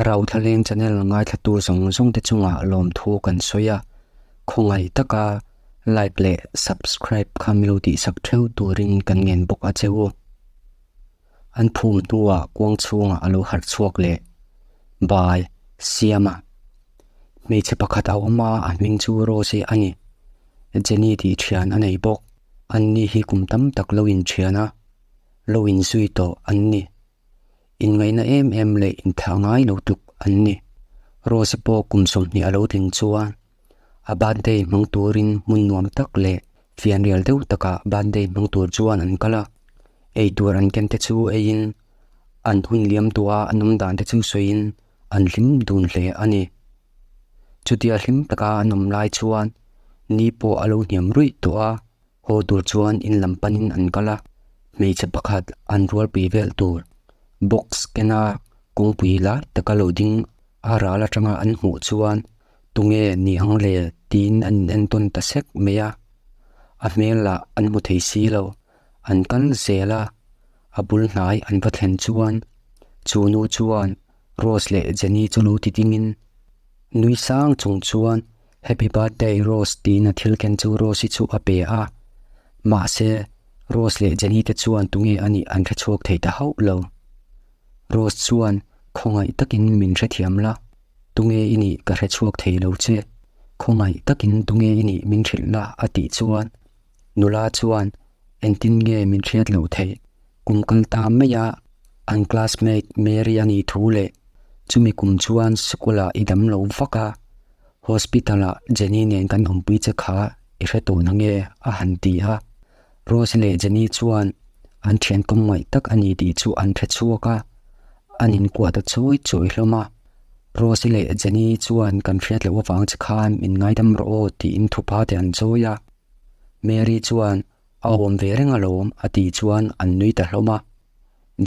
Rauthlaleng channel ngaithlatu zawng zawng te chungah lawmthu kan sawi a, khawngaih taka like leh subscribe kha milo tihsak theuh turin kan ngen bawk a che u. An phum hnuah kuang chhungah a lo harh chhuak leh bai siam a. Hmeichhe pakhat a awm a, a hming chu Rose a ni. Jenny tih thian a nei bawk. Anni hi kum tam tak lo inthian a, lo inzui tawh an ni. Inngaihna em em leh inthah ngai lo tluk an ni. Rose pawh kum 20 a lo tling chuan a birthday hmang turin hmun nuam tak leh fianrial deuh takah birthday hmang tur chuan an kal a. Eitur an ken te chu eiin an hun liam duha an awm dan te chu sawiin an hlim dun hle a ni. Chutia hlim taka an awm lai chuan ni pawh a lo hniam ruih tawh a. Haw tur chuan in lam panin an kal a, hmeichhe pakhat an rualpui vel tur box kena kawngpui lai taka lo ding a ral atanga an hmuh chuan tunge ni ang le tiin an in entawn ta sek mai a, a hmel lah an hmu thei si lo, an kal zel a, a bul hnai an va thlen chuan chu nu chuan Rose leh Jenny chu lo ti dingin nui sang chung chuan Happy birthday Rose tiin a thil ken chu Rose-i chu a pe a, mahse Rose leh Jenny te chuan tunge a nih an hre chhuak thei ta hauh lo. Rose chuan khawngaih takin min hrethiam la, tunge i nih ka hre chhuak thei lo che, khawngaih takin tunge i nih min hrilh la a tih chuan nula chuan engtin nge min hriat loh theih, kum kal ta maia an classmate Mary a nih thu leh chumi kum chuan sikul ah i dam lo vak a, hospital ah Jenny nen kan awmpui che kha i hre tawh na nge a han ti a, Rose leh Jenny chuan an thian kawm ngaih tak a ni tih chu an hre chhuak a, an inkuah ta chawi chawi hlawm a, Rose leh Jenny chuan kan hriat loh avang che khan min ngaidam rawh aw tiin thupa te an chawi a, Mary chuan A awm ve reng alawm a tih chuan an nui ta hlawm a.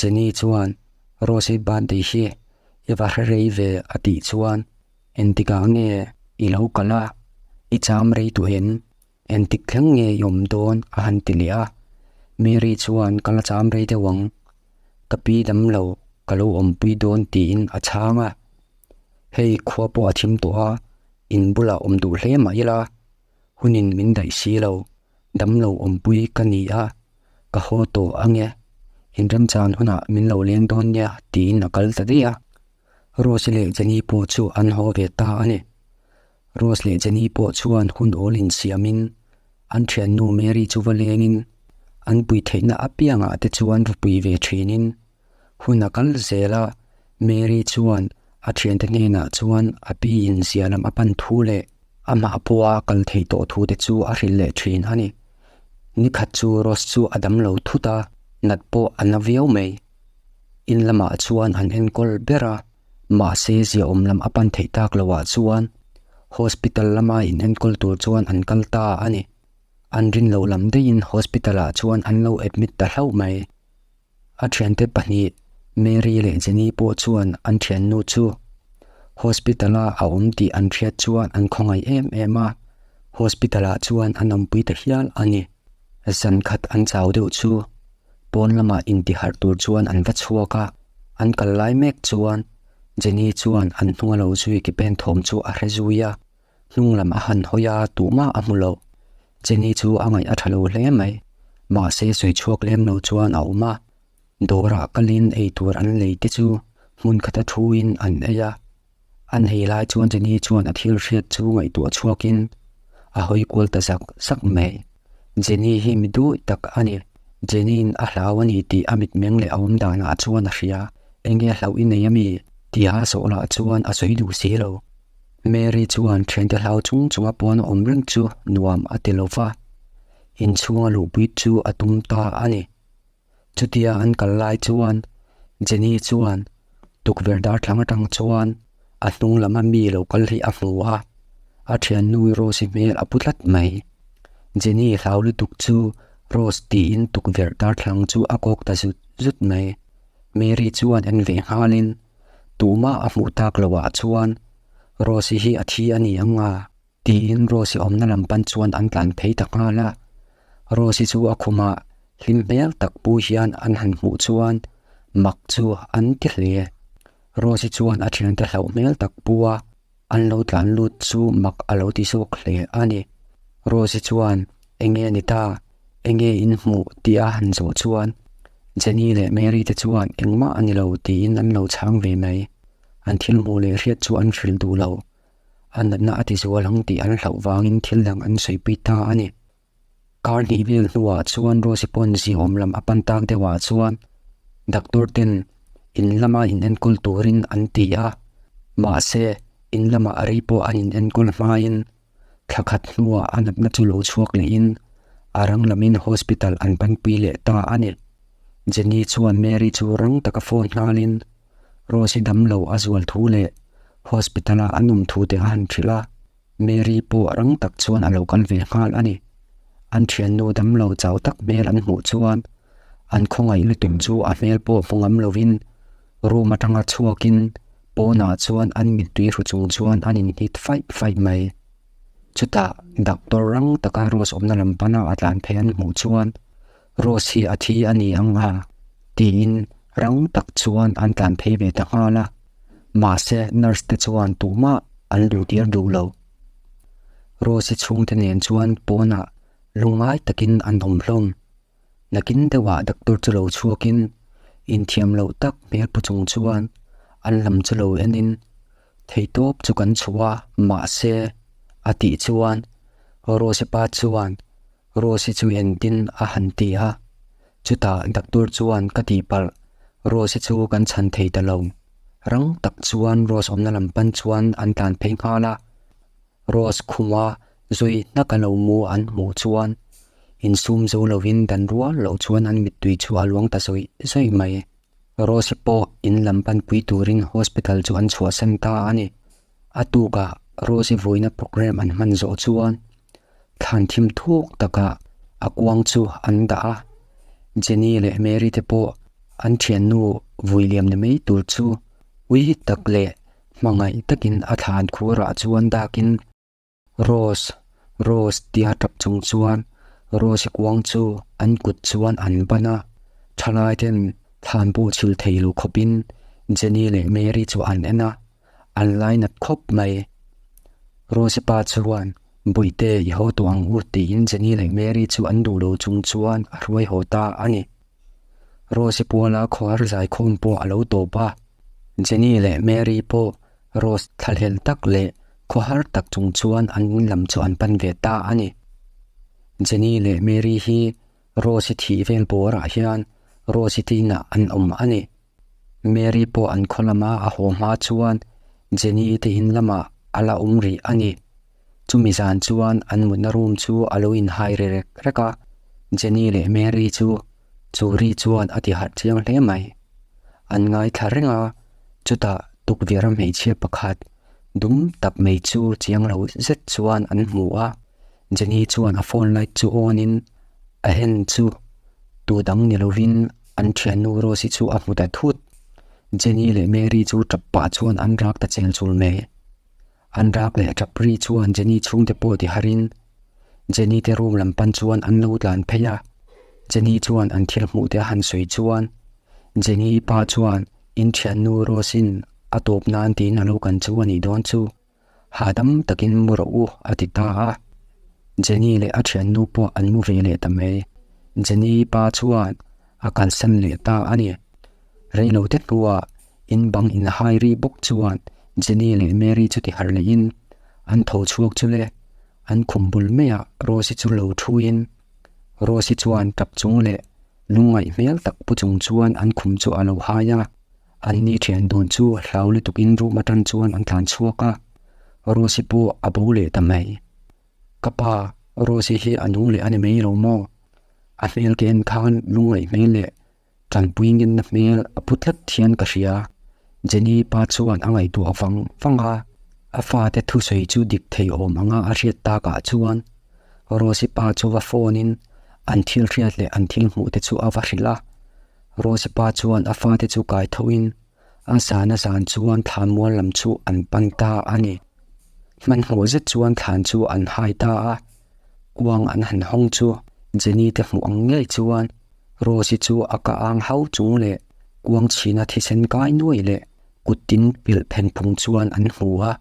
Jenny chuan Rose-i birthday hi i va hre rei ve a tih chuan engtikah nge i lo kal a, i cham rei duh em? Engtik thleng nge i awm dawn a han ti leh a. Mary chuan ka la cham rei deuh ang, ka pi dam lo ka lo awmpui dawn tiin a chhang a. Hei khua pawh a thim tawh a, in bulah awm duh hle mah ila hunin min daih si lo. Damlo awmpui ka ni a, ka haw tawh ange, inremchan hunah min lo leng dawn nia tiin a kal ta daih a. Rose leh Jenny pawh chu an haw ve ta a ni. Rose leh Jenny pawh chuan hun awl insiamin an thiannu Mary chu va lengin an pui theihna apiangah te chuan va pui ve thinin hun a kal zel a, Mary chuan a thiante hnenah chuan a pi in zia lam a pan thu leh amah pawha kal theih tawh thu te chu a hrilh leh thin a ni. Nikhat chu Rose chu a dam lo thut a, nat pawh a na viau mai. In lamah chuan an enkawl ber a, mahse ziaawm lam a pan theih tak loah chuan hospital lama inenkawl tur chuan an kal ta a ni. An rin loh lam daihin hospital ah chuan an lo admit ta hlauh mai. A thiante pahnih Mary leh Jenny pawh chuan an thiannu chu hospital a a awm tih an hriat chuan an khawngaih em em a, hospital ah chuan an awmpui ta hial a ni. Zan khat an chau deuh chu pawn lamah intiharh tur chuan an va chhuak a, an kal lai mek chuan Jenny chuan an hnung a lo zui ki pen thawm chu a hre zui a. Hnung lam a han hawi a, tuhmah a hmu lo. Jenny chu a ngaih a tha lo hle mai. Mahse sawi chhuak lem lo chuan a awm a. Dawrah kalin ei tur an lei te chu hmun khata thuin an ei a. An ei lai chuan Jenny chuan a thil hriat chu ngaihtuah chhuakin a hawi kual ta zak zak mai. Jenny hi mi duh tak a ni. Jenny-in a hlau a ni tih a mitmeng leh a awm danah chuan a hria. Enge hlauh i nei ami? Tia a zawh lah chuan a sawi duh si lo. Mary chuan thiante hlau chung chunga pawn a awm reng chu nuam a ti lo va, inchhunga luhpui chu a tum ta a ni. Chutia an kal lai chuan Jenny chuan tukverh darthlang atang chuan a hnung lama mi lo kal hi a hmu a, a thiannu Rose-i hmel a pu tlat mai. Jenny hlau lutuk chu Rose tiin tukverh darthlang chu a kawk ta zut zut mai. Mary chuan en ve nghalin Tumah a hmuh tak loh ah chuan Rose-i hi a thi a ni ang a? Tiin Rose-i awmna lam pan chuan an tlan phei ta nghal a. Rose-i chu a khumah hlim hmel tak pu hian an han hmuh chuan mak chu an ti hle. Rose-i chuan a thiante hlauh hmel tak pu a, an lo tlan lut chu mak a lo ti zawk hle a ni. Rose-i chuan, Enge ni ta? Enge in hmuh? tih a han zawh chuan Jenny leh Mary te chuan engmah a ni lo tiin an lo chhang ve mai. An thil hmuh leh hriat chu an hrilh duh lo. A natna a ti zual ang tih an hlauh vangin thil dang an sawipui ta a ni. Kar hnih vel hnuah chuan Rose pawn ziawm lam a pan tak deuhah chuan doctor ten in lama in enkawl turin an ti a, mahse in lamah rei pawh an in enkawl hmain thla khat hnuah a natna chu lo chhuak lehin a rang lamin hospital an panpui leh ta a ni. Jenny chuan Mary chu rang taka phone nghalin Rose damlo a zual thu leh hospital-a an awm thu te a han hrilh a. Mary pawh rang tak chuan a lo kal ve nghal a ni. An thiannu damlo chau tak hmel an hmuh chuan an khawngaih lutuk chu a hmel pawh hmu ngam lovin room atanga chhuakin pawnah chuan an mittui hru chung chuan an inhnit faih faih mai. Chutah doctor rang taka Rose awmna lam pana a tlan phei an hmuh chuan Rose hi a thi a ni ang a tiin rang tak chuan an tlan phei ve ta nghal a. Mahse nurse te chuan tumah an luh tir duh lo. Rose-i chhungte nen chuan pawnah lungngai takin an awm hlawm. Nakin deuhah doctor chu lo chhuakin inthiam loh tak hmel pu chung chuan an lam chu lo enin theihtawp chu kan chhuah a mahse a tih chuan Rose-i pa chuan Rose-i chu engtin a han ti a, chutah doctor chuan ka tihpalh Rose-i chu kan chhan thei ta lo. Rang tak chuan Rose awmna lam pan chuan an tlan phei nghal a, Rose khuma zui hnaka lo mu an hmuh chuan insum zo lovin dan rual loh chuan an mittui chu a luang ta zawih zawih mai. Rose-i pawh in lam panpui turin hospital chu an chhuahsan ta a ni. A tukah Rose-i vawiina programme an hman zawh chuan thlan thim thuk takah a kuang chu an dah a, Jenny leh Mary te pawh an thiannu vui liam ni mai tur chu ui tak leh hmangaih takin a thlan khurah chuan dakin Rose, Rose tia tap chung chuan Rose-i kuang chu an kut chuan an ban a, thalai ten thlan pawh chhil thei lo khawpin Jenny leh Mary chu an en a. An lainat khawp mai. Rose pa chuan, Bawihte, i haw tawh ang u tiin Jenny leh Mary chu an duh lo chung chuan a hruai haw ta a ni. Rose puala khawhar zaikhawm pawh a lo tawp a. Jenny leh Mary pawh Rose thlahlel tak leh khawhar tak chung chuan an in lam chu an pan ve ta a ni. Jenny leh Mary hi Rose thih vel bawrah hian Rose te inah an awm a ni. Mary pawh an khaw lama a haw hma chuan Jenny te in lamah a la awm rih a ni. Chumi zan chuan an mutna room chu a lo inhai ri rek rek a, Jenny leh Mary chu chu ri chuan a ti harh chiang hle mai. An ngaithla reng a, chutah tukverh a hmeichhia pakhat dum tak mai chu chiang lo zet chuan an hmu a, Jenny chuan a phone light chu on in a en chu tu dang ni lovin an thiannu Rose-i chu a hmu ta thut. Jenny leh Mary chu tap pah chuan an rak ta chel chul mai. An rak leh tap ri chuan Jenny chhungte pawh ti harin Jenny te room lam pan chuan an lo tlan phei a. Jenny chuan an thil hmuh te a han sawi chuan Jenny pa chuan in thiannu Rose-in a tawp nan tiin a lo kan chu a nih dawn chu. Hahdam takin mu rawh u a ti ta a. Jenny leh a thiannu pawh an mu ve leh ta mai. Jenny pa chuan a kalsan leh ta a ni. Reilo te hnuah in bang inhai ri bawk chuan Jenny leh Mary chu ti harh lehin an tho chhuak chu le an khum bul maiah Rose-i chu lo thuin Rose-i chuan tap chung leh lungngaih hmel tak pu chung chuan an khum chu a lo hai a. An ni thian dun chu hlau lutukin room atang chuan an tlan chhuak a, Rose-i pawh a bo leh ta mai. Ka pa, Rose-i hi a nung leh a ni mai lo maw? A hmel ka en khan lungngaih hmel leh tanpui ngenna hmel a pu tlat hian ka hria. Jenny pa chuan a ngaihtuah vang vang a, a fate thusawi chu dik thei awm anga a hriat takah chuan Rose-i pa chu va phone in an thil hriat leh an thil hmuh te chu a va hrilh a. Rose pa chuan a fate chu kai thoin a zan a zan chuan thlan mual lam chu an pan ta a ni. Hmanhmawh zet chuan thlan chu an hai ta a, kuang an han hawng chu Jenny te hmuh ang ngei chuan Rose-i chu a ka ang hau chung leh kuang chhina thisen kai nuai leh. Kuttin pilh phen phung chuan an hmu a.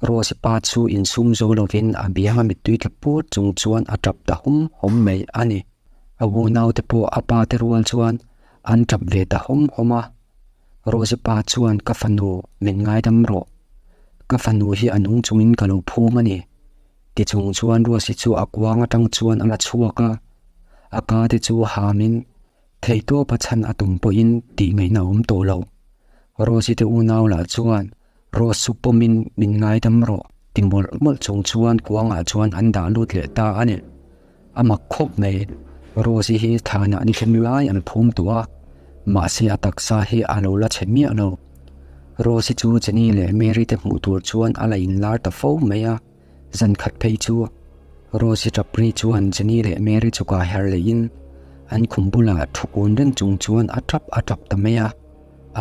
Rose pa chu insum zo lovin a bianga mittui tla pur chung chuan a tap ta hawm hawm mai a ni. A unaute pawh a pa te rual chuan an tap ve ta hawm hawm a. Rose pa chuan ka fanu min ngaidam rawh. Ka fanu hi a nung chungin ka lo phum a ni. Ti chung chuan Rose chu a kuang atang chuan a la chhuak a. A ka te chu hamin Theihtawpa chhan a tum pawhin tih ngaihna a awm tawh lo. Rose-i te unau lah chuan Rose chu pawmin min ngaidam rawh ti mawlh mawlh chung chuan kuangah chuan an dah lut leh ta a ni. A mak khawp mai, Rose-i hi thanah ni hlem lai an phum tawh a, mahse a taksa hi a lo la chhe miah lo. Rose-i chu Jenny leh Mary te hmuh tur chuan a la inlar ta fo mai a. Zan khat phei chu Rose-i tap ri chuan Jenny leh Mary chu ka her lehin an khum bulah thu kun reng chung chuan a tap a tap ta mai a.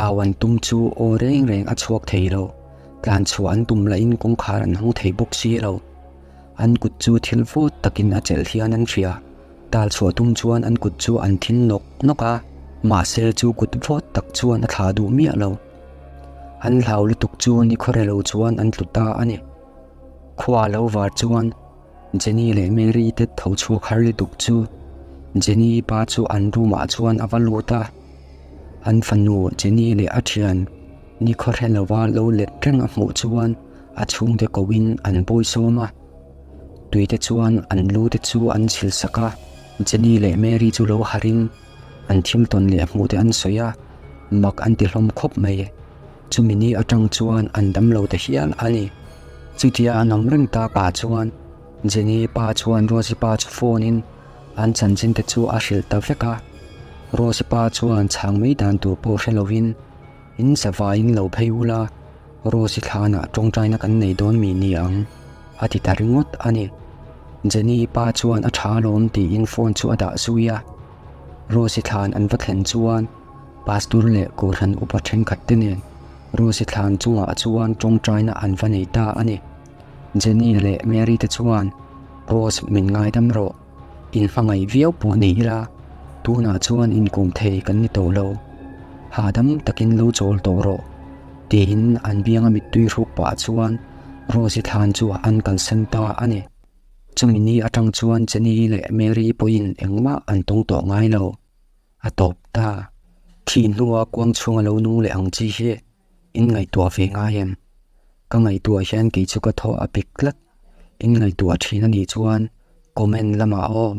Au an tum chu aw reng reng a chhuak thei lo, tlan chhuah an tum lahin kawngkhar an hawng thei bawk si lo. An kut chu thil vawt takin a chelh hian an hria. Tal chhuah tum chuan an kut chu an thin nawk nawk a, mahse chu kut vawt tak chuan a thlah duh miah lo. An hlau lutuk chu nikhawre lo chuan an tlu ta a ni. Khua lo var chuan Jenny leh Mary te tho chhuak har lutuk chu Jenny pa chu an room ah chuan a va lut a, an fanu Jenny leh a thian nikhaw hre lova lo let reng a hmuh chuan a chhungte ko in an bawi sawm a, tui te chuan an lu te chu an chhil sak a, Jenny leh Mary chu lo harh in an thil tawn leh hmuh te an sawi a, mak an ti hlawm khawp mai. Chumi ni atang chuan an dam lo ta hial a ni. Chutia an awm reng takah chuan Jenny pa chuan Rosy pa chu phone in an chanchin te chu a hrilh ta vek a. Rosy pa chuan chhang mai dan tur pawh hre lovin in zavaiin lo phei ula Rosy thlanah tawngtaina kan nei dawn mi ni ang a ti ta ringawt a ni. Jenny pa chuan a tha alawm tiin phone chu a dah zui a. Rosy thlan an va thlen chuan Pastor leh Kohhran upa thenkhat te nen Rose thlan chungah chuan tawngtaina an va nei ta a ni. Jenny leh Mary te chuan, Rose min ngaidam rawh, in hmangaih viau pawh ni ila, tunah chuan inkawm thei kan ni tawh lo. Hahdam takin lo chawl tawh rawh, tiin an bianga mittui hruk pah chuan Rose thlan chu an kalsan ta a ni. Chumi ni atang chuan Jenny leh Mary pawhin engmah an tawng tawh ngai lo. A tawp ta. Thih hnua kuang chhunga lo nung leh ang chi hi in ngaihtuah ve ngai em? Ka ngaihtuah hian kei chu ka thaw a pik tlat. In ngaihtuah thin a nih chuan comment lamah aw.